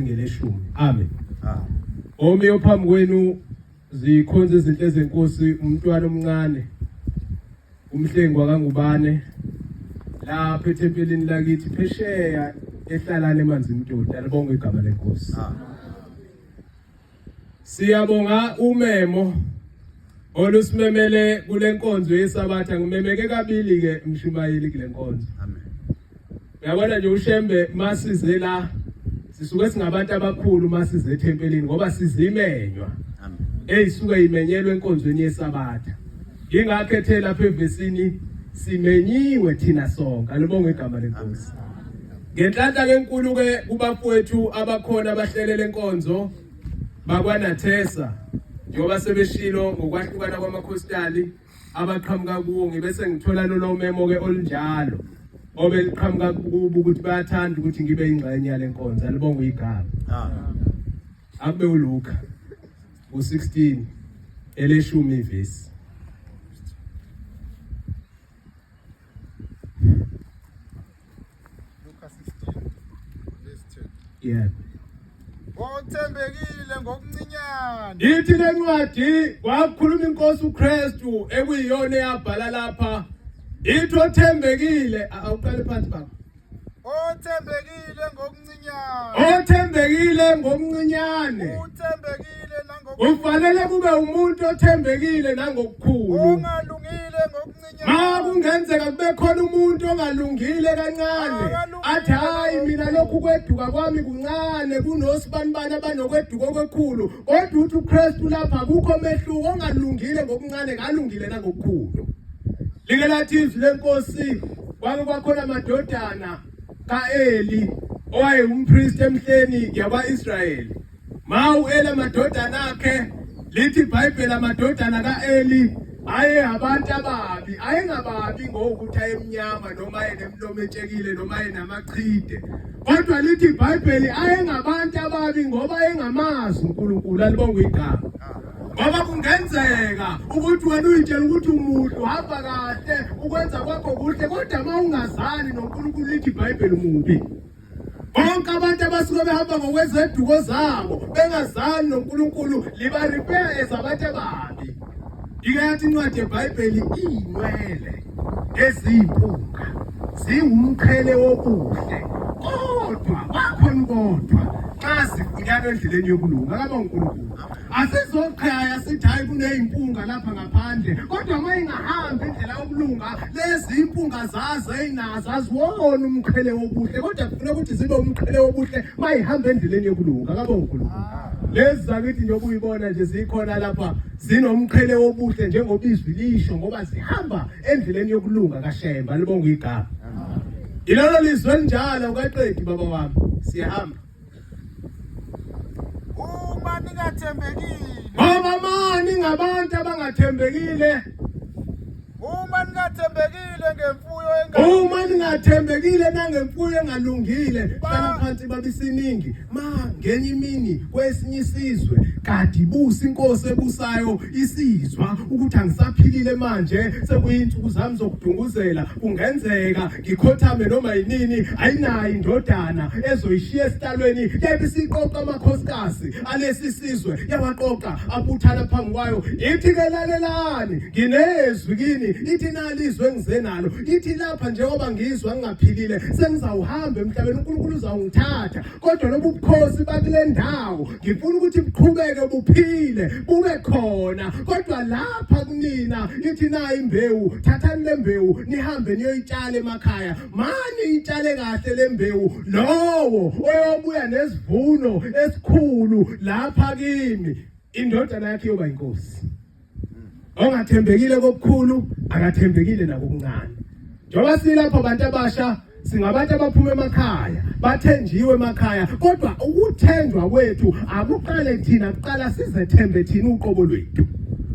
Ngeleshumi. Amen. Omiyo phambi kwenu zikhonza izinhle ezenkosi umntwana omncane umhlengi wakangubane lapha ethempelini lakithi phesheya ehlalane emanzini mtoti alibonge igama lenkosi. Siyabonga umemo olusimemele kule nkonzo yesabatha ngimemeke kabili ke mshumayeli kule nkonzo. Amen. Uyabona nje uShembe masize la sisuke singabantu abakhulu masize ethempelini ngoba sizimenywa. Amen. Eyisuke imenyelwe enkonzweni yesabatha. Ingakho ethe lapha evesini simenyiwe thina sonke. Alibonge igama lenkosi. Ngenhlanhla kenkulu ke kubafowethu abakhona abahlelele enkonzo bakwaNathesa njengoba sebeshilo ngokwahlukana kwamakhostali abaqhamuka kuwo ngibe sengithola lolo memo ke olunjalo obeliqhamuka kubo ukuthi bayathanda ukuthi ngibe ingxenye yale nkonzo alibonge igama akube uLuka u16 eleshumi ivesi Luka 16 verse 10. Yebo. Othembekile ngokuncinyane. Ithi lencwadi kwakhuluma inkosi uKristu ekuyiyona eyabhala lapha. Ithi othembekile awuqale phansi baba. Othembekile ngokuncinyane. Othembekile ngokuncinyane. Uthembekile nangokukhulu. Ufanele kube umuntu othembekile nangokukhulu. Ongalungile ngokuncinyane. Ma kungenzeka kube khona umuntu ongalungile kancane athi hayi mina lokhu kweduka kwami kuncane kunosibanibani abanokweduka okwekhulu kodwa uthi uKristu lapha akukho mehluko ongalungile ngokuncane kalungile nangokukhulu like lathi izwi lenkosi kwake kwakhona amadodana kaEli owayewumpristi emhleni yakwa-Israyeli Ma u-Eli amadodana akhe lithi iBhayibheli amadodana ka-Eli aye abantu ababi ayengababi ngokuthi ayemnyama noma ayenemlomo etshekile noma ayenamachide kodwa lithi iBhayibheli ayengabantu ababi ngoba ayengamazi uNkulunkulu alibonga igama ngoba kungenzeka ukuthi wena uyitshela ukuthi umuhle uhamba kahle ukwenza kwakho kuhle kodwa uma ungazani noNkulunkulu lithi iBhayibheli umubi Bonke abantu abasuke behamba ngokwezeduko zabo bengazani noNkulunkulu liba repair as abantu ababi. Ike yathi incwadi yeBhayibheli iyinwele eziyimpunga ziwumqhele wobuhle kodwa bakhona kodwa xa zifunyanwa endleleni yokulunga akaba uNkulunkulu. Asizoqhaya sithi hayi kuneyimpunga lapha ngaphandle kodwa uma ingahambi indlela yokulunga lezi impunga zazo eyinazo aziwona umqhele wobuhle kodwa kufuna ukuthi zibe umqhele wobuhle mayihamba endleleni yokulunga akabonga uNkulunkulu lezi zakithi njengoba uyibona nje zikhona lapha zinomqhele wobuhle njengoba izwi lisho ngoba zihamba endleleni yokulunga kaShemba libonga igama ilolo lizwe elinjalo ukaqedi baba wami siyahamba Uma ningathembekile. Ngoba mani ngabantu abangathembekile. Uma ningathembekile ngemfuyo engalungile. Uma ningathembekile nangemfuyo engalungile, hlala phansi babisiningi. Ma ngenye imini kwesinye isizwe kade ibusa inkosi ebusayo isizwa ukuthi angisaphilile manje sekuyinsuku zami zokudunguzela kungenzeka ngikhothame noma yinini ayinayo indodana ezoyishiya esihlalweni yabe isiqoqa amakhosikazi alesi sizwe yawaqoqa abuthana phambi kwayo ithi ke lalelani nginezwi kini ithi nalizwe engize nalo ithi lapha njengoba ngizwa ngingaphilile sengizawuhamba emhlabeni uNkulunkulu uzawungithatha kodwa lobu bukhosi bakule ndawo ngifuna ukuthi buqhubeke buphile bube khona kodwa lapha kunina ithi nayi imbewu thathani le mbewu nihambe niyoyitshala emakhaya mani itshale kahle le mbewu lowo oyobuya nesivuno esikhulu lapha kimi indodana yakhe iyoba inkosi ongathembekile kokukhulu akathembekile nakokuncane njengoba silapha abantu abasha singabantu abaphuma emakhaya bathenjiwe emakhaya kodwa ukuthenjwa kwethu akuqale thina kuqala sizethembe thina uqobo lwethu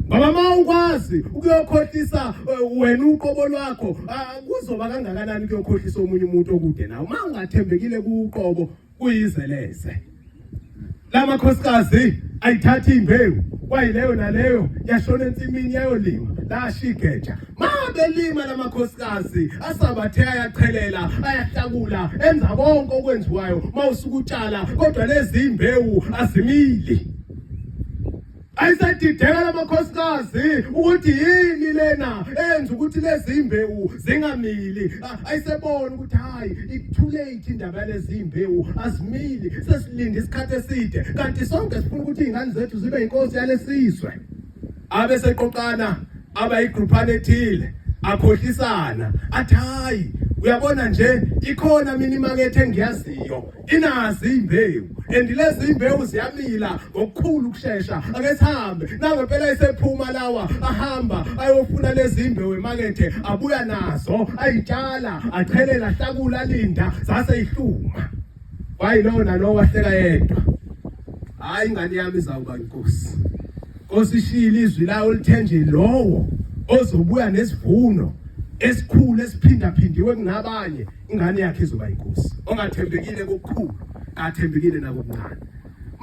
ngoba uma ukwazi ukuyokhohlisa eh, wena uqobo lwakho ah, kuzoba kangakanani ukuyokhohlisa omunye umuntu okude nawe uma ungathembekile kuqobo kuyizeleze lamakhosikazi ayithatha imbewu kwayileyo naleyo yashona ensimini yayolima lasha igeja ma Abelima lamakhosikazi asabathe ayachelela ayahlakula enza konke okwenziwayo mawusuka utshala kodwa lezi imbewu azimili. Ayisadideka lamakhosikazi ukuthi yini lena eyenza ukuthi lezi imbewu zingamili. Ayisebona ukuthi hayi it too late indaba yalezi imbewu azimili sesilinde isikhathi eside kanti sonke sifuna ukuthi izingane zethu zibe inkosi yalesizwe. Abeseqoqana abayigruphana ethile akhohlisana athi hayi uyabona nje ikhona mina imakethe engiyaziyo inazi imbewu and lezi imbewu ziyamila ngokukhulu ukushesha ake sihambe nangempela isephuma lawa ahamba ayofuna lezi imbewu emakethe abuya nazo ayitshala achelela hlakula alinda zase ihluma wayilowo nalowo wahleka yedwa hayi ingane yami izawuba inkosi Nkosi ishilo izwi layo lithe nje lowo ozobuya nesivuno esikhulu esiphindaphindiwe kunabanye ingane yakhe izoba inkosi ongathembekile kokukhulu kathembekile nakokuncane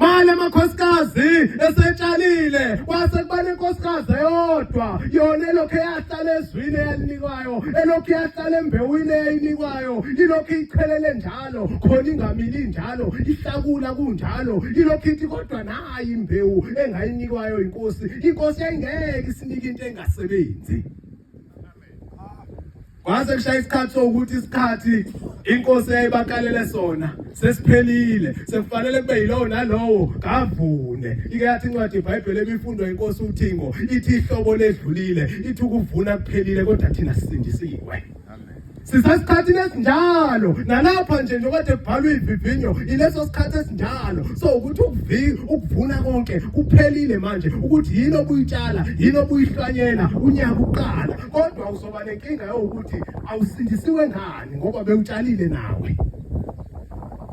mali amakhosikazi esetshalile kwase kuba nenkosikazi eyodwa yona elokhu eyahlala ezwini eyalinikwayo elokhu yahlala embewini eyayinikwayo ilokhu ichelele njalo khona ingamili njalo ihlakula kunjalo ilokhu ithi kodwa nayi imbewu engayinikwayo inkosi inkosi yayingeke isinike into engasebenzi kwase kushaya isikhathi sokuthi isikhathi inkosi eyayibakalele sona sesiphelile sekufanele kube yilowo nalowo kavune ike yathi incwadi iBhayibheli ebifundwa inkosi uThingo ithi ihlobo ledlulile ithi ukuvuna kuphelile kodwa thina sisindisiwe sisesikhathini esinjalo nalapha nje njengoba kade kubhalwa ivivinyo ileso sikhathi esinjalo so ukuthi ukuvuna konke kuphelile manje ukuthi yini obuyitshala yini obuyihlwanyela unyaka uqala kodwa uzoba nenkinga yokuthi awusindisiwe ngani ngoba bewutshalile nawe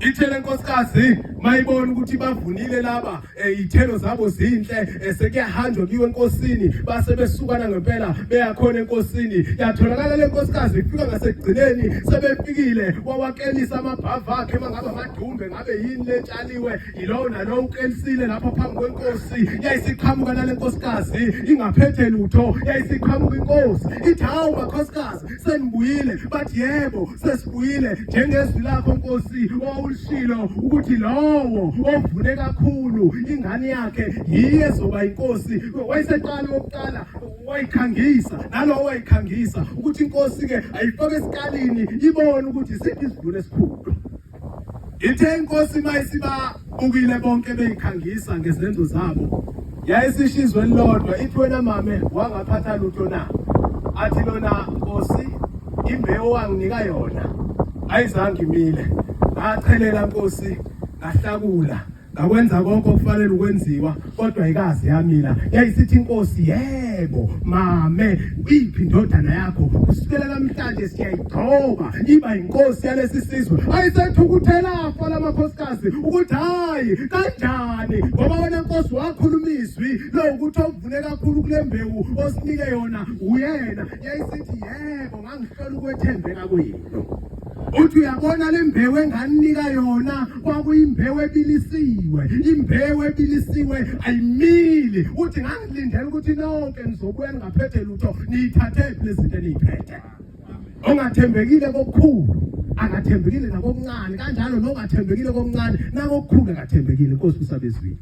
ithe lenkosikazi mayibona ukuthi bavunile laba iy'thelo zabo zinhle sekuyahanjwa kuyiwe enkosini base besukana ngempela beyakhona enkosini yatholakala le nkosikazi ifika ngasekugcineni sebefikile wawakelisa amabhava akhe mangabe amadumbe ngabe yini letshaliwe yilowo nalowo ukelisile lapho phambi kwenkosi yayisiqhamuka nale nkosikazi ingaphethe lutho yayisiqhamuka inkosi ithi hawu makhosikazi senibuyile bathi yebo sesibuyile njengezwi lakho nkosi owawulishilo ukuthi lowo ovune kakhulu ingane yakhe yiye ezoba inkosi wayeseqala wokuqala wayikhangisa nalowo wayikhangisa ukuthi inkosi ke ayifake esikalini ibone ukuthi isiphi isivuno esikhulu Ithe inkosi mayisibabukile bonke beyikhangisa ngezenzo zabo yayisishizwe elilodwa ithi wena mame wangaphatha lutho na athi lona nkosi imbewu wanginika yona ayizange imile ngachelela nkosi ngahlakula ngakwenza konke okufanele ukwenziwa kodwa ayikaze yamila yayisithi inkosi yebo mame iphi indodana yakho kusukela namhlanje siyayigcoba iba inkosi yalesi sizwe ayisethukuthela afa lamakhosikazi ukuthi hayi kanjani ngoba wena nkosi wakhuluma izwi lokuthi ovune kakhulu kule mbewu osinike yona uyena yayisithi yebo ngangihlola ukwethembeka kwenu uthi uyabona le mbewu enganinika yona kwakuyimbewu ebilisiwe imbewu ebilisiwe ayimili uthi ngangilindele ukuthi nonke nizobuya ningaphethe lutho niyithathe phi lezinto eniyiphethe ongathembekile kokukhulu akathembekile nakokuncane kanjalo nongathembekile kokuncane nakokukhulu akathembekile inkosi usabezwini.